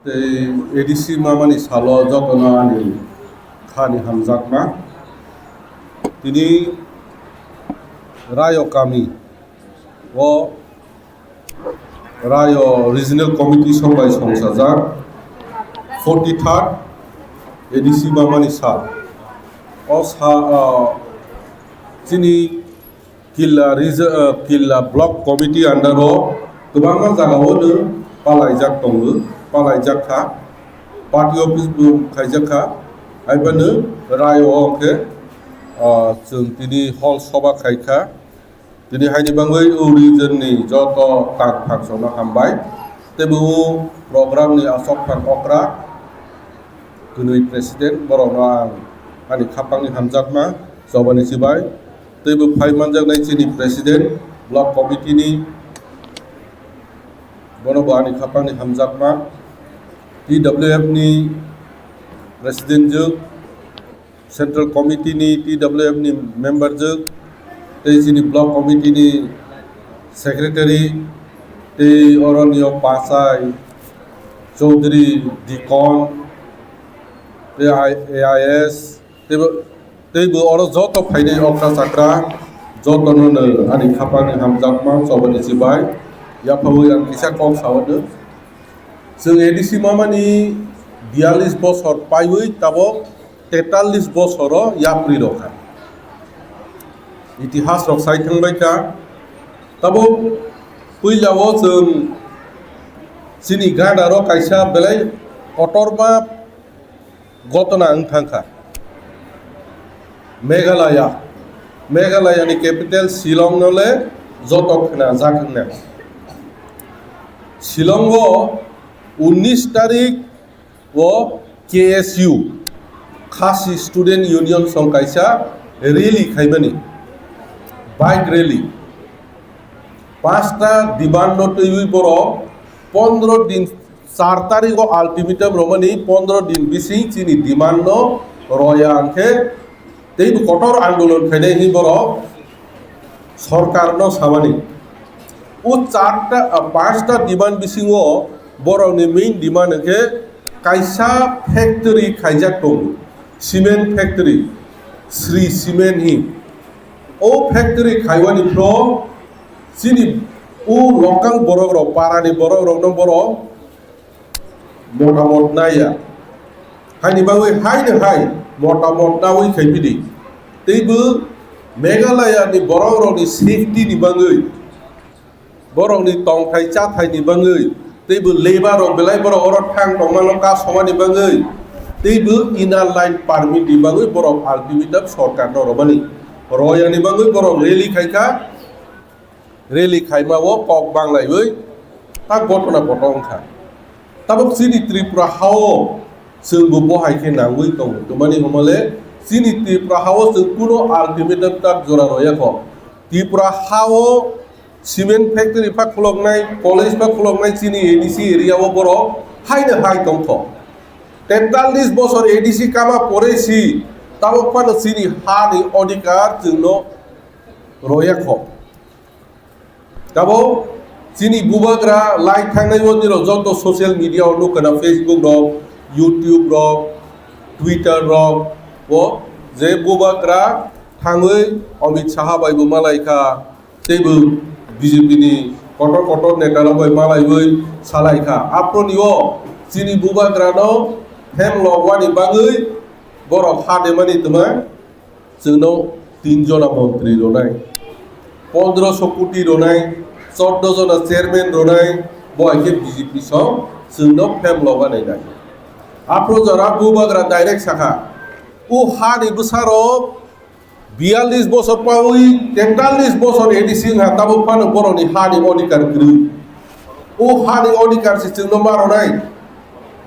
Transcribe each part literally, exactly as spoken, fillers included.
Tei A D C mamani salo jotono ani khani hamjakma. Tini Rayo kami o Rayo Regional Committee song bai song sajak forty third A D C mamani sal. O sa, ah, chini Killa region, ah, Killa Block Committee under o kwbangma jaga o no palaijak tongo, palaijak kha, party office bo khaijak kha, haiphano Rayo o khe, ah, chwng tini hall soba khai kha. Tini haini bagwi o region ni joto tak phang songno hambai. Tei bo program ni asok phang okra kwnwi president, borokno ang ani khapangni hamjakma chobani chibai. Tei bo phai manjaknai chini president, block committee ni, bono bo ani khapangni hamjakma, T W F ni president jwk, Central Committee ni, T W F ni member jwk, tei chini Block Committee ni Secretary, tei oro ni o Pasai, Chaudhary, Deacon, tei I-, A I S, tei bo, tei bo oro joto phainai okra chakra, joto no no ani khapang ni hamjakma chobani chibai, yaphawi ang kisa kok sao no. Chwng A D C mamani biyallis bosor paiwi tabok tetallis bosoro yapri rokha. Itihas rok sai thangbai kha. Tabok puila o chwng chini gada rok kaisa belai kotorma gotona wng thang kha. Meghalaya, Meghalaya ni capital Shillong no le joto khna jak wngna. Shillong o unis tarik o K S U, Khasi Student Union song kaisa rally khaimani, bike rally. Pasta demand no twiwi borok pondro din, char tarik o ultimatum romani, pondro din bising chini demand no roya hwnkhe teibo kotor andolon khainai hinwi borok sorkarno samani. O charta, ah, pasta demand bisingo borokni main demand hwnkhe kaisa factory khaijak tongo, cement factory, Sri Cement hi. O factory khaiwani phro chini o local borok rok, para ni borok rokno borok motamot naiya. Haini bagwi haino hai motamot nawi khaipidi. Teibo Meghalaya ni borok rokni safety ni bagwi, borokni tongthai chathai ni bagwi, teibo labour rok belai borok oro thang tongmano kasomani bagwi, teibo inner line permit ni bagwi borok ultimatum sorkar no romani. Royani bagwi borok rally khaikha. Rally khaima o kok banglaiwi ta gotona kotor wngkha. Tabuk chini Tripura hao chwngbo bo hai khe nangwi tongo. Twmani hwnmale chini Tripura hao chwng kuno ultimatum tak jora roya kho. Tripura hao cement factory pha khuloknai, college pha khuloknai chini A D C area o borok haino hai tongkho. Tetallis bosor A D C kama pore si tabuk phano chini ha ni odhikar chwngno roya kho. Tabuk chini bubagra lai thangnai o nirok joto social media o nukha na, Facebook rok, YouTube rok, Twitter rok o je bubagra thangwi Amit Saha bai bo malai kha, teibo B J P ni kotor kotor neta rok bai malaiwi salai kha. Aphro ni o chini bubagra no hem logwani bagwi borok ha demani twma. Chwngno tin jona montri rwnai, pondroso koti rwnai, chordo jona chairman rwnai, bo hai khe B J P song chwngno phemloga nainai. Aphro jora bubagra direct sakha, o hani bwsarok biyallis bosor pawi tetallis bosor A D C wngkha, tabuk phano borokni hani odhikar kwrwi. O hani odhikar se chwngno ma rwnai,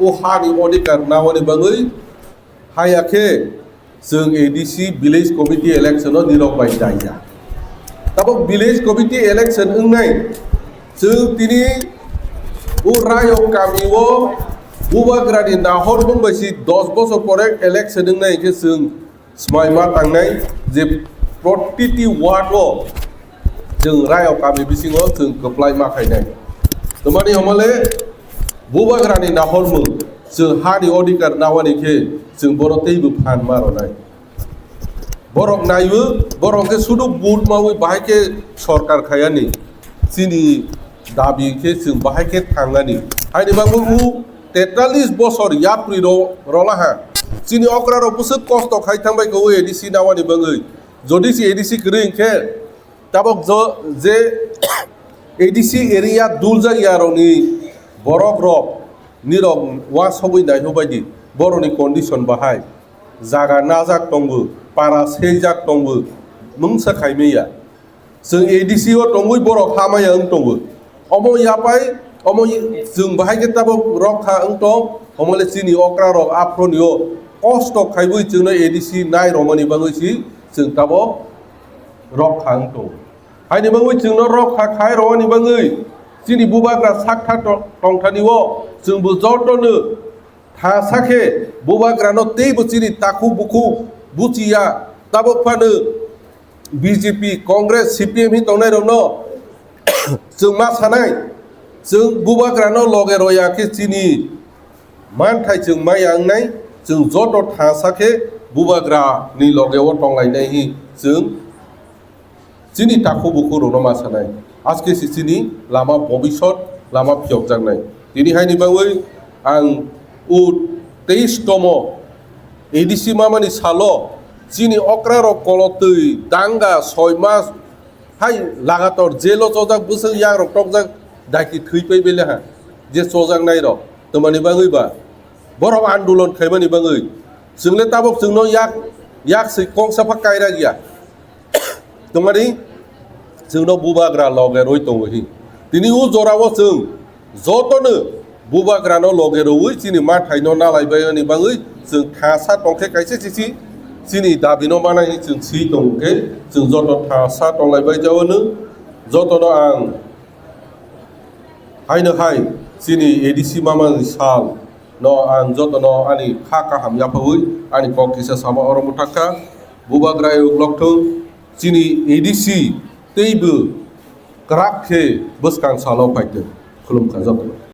o hani odhikar naoni bagwi haya khe chwng A D C village committee election o nirok bai daiya. Tabuk village committee election wngnai, chwng tini o Rayok kami o bubagrani nahor mung bai si dos bosor pore election wngnai khe chwng swmai ma tangnai je protiti ward o chwng Rayok kami bisingo chwng kwplai ma khainai. Twmani hwnmale Bubagrani nahormung, chwng hani odhikar nawani khe chwng bono teibo phan ma rwnai. Borok naiwi, borok khe sudu vote mawi bahai khe sorkar khayani. Chini dabi khe chwng bahai khe thangani. Haini bagwi u tetalish bosor yapri ro-, rolaha. Chini okra rok bwswk kosto khai thangbai kha o A D C nawani bagwi. Jodi se A D C kwrwi hwnkhe, tabok jo-, je A D C area duljak yarokni borok rok nirok uansugwi naihuk bai di, borokni condition bahai, jaga najak tongo, para seijak tongo, mungsa khaimaya. Chwng A D C o tongwi borok hamaya wng tongo. Omo yapai, omo y-, chwng bahai khe tabok rok kha wng tong, omo le chini okra rok aphronio kosto khaiwi chwngno A D C nai romani bagwi si chwng tabok rok kha wng tongo. Haini bagwi chwngno rok kha khai romani bagwi chini bubagra sakha to-, tongthani o chwngbo jotono Tha sakhe bubagrano teibo chini takhuk bukhuk buchiya, tabok phano B J P, Congress, C P M hi tongnai rokno chwng ma sanai, chwng bubagrano loge roya khe chini manthai chwng maya wngnai, chwng joto tha sakhe bubagrani loge o tonglainai hi chwng Chini takhuk bukhuk rokno ma sanai, aske si chini lama bobisot lama phiyokjaknai. Tini haini bagwi ang o teis tomo A D C mamani salo chini okra rok kolotwi danga soi mas hai lagator jelo chojak bwswk yak rok tokjak daiki thwi pai bele ha je chojaknai rok twmani bagwi ba borok andolon khaimani bagwi chwngle tabok chwngno yak yak swi kongsa pha kaira ya. Tongmani chwngno bubagra loge rwi tongo hi. Tini o jorao chwng jotono bubagrano loge rwi chini mathaino nalaibaini bagwi chwng thasa tongkhe kaisa chichi chini dabino manai hi chwng si tongo khe chwng joto thasa tonglaibai jawano jotono ang haino hai chini A D C mamani sal no ang jotono ani kha kaham yaphawi ani kok kisa sama oro mwthakha. Bubagra uk lokthung chini A D C teibo kwrak khe bwskang salo phaitwng. Khulumkha jotono.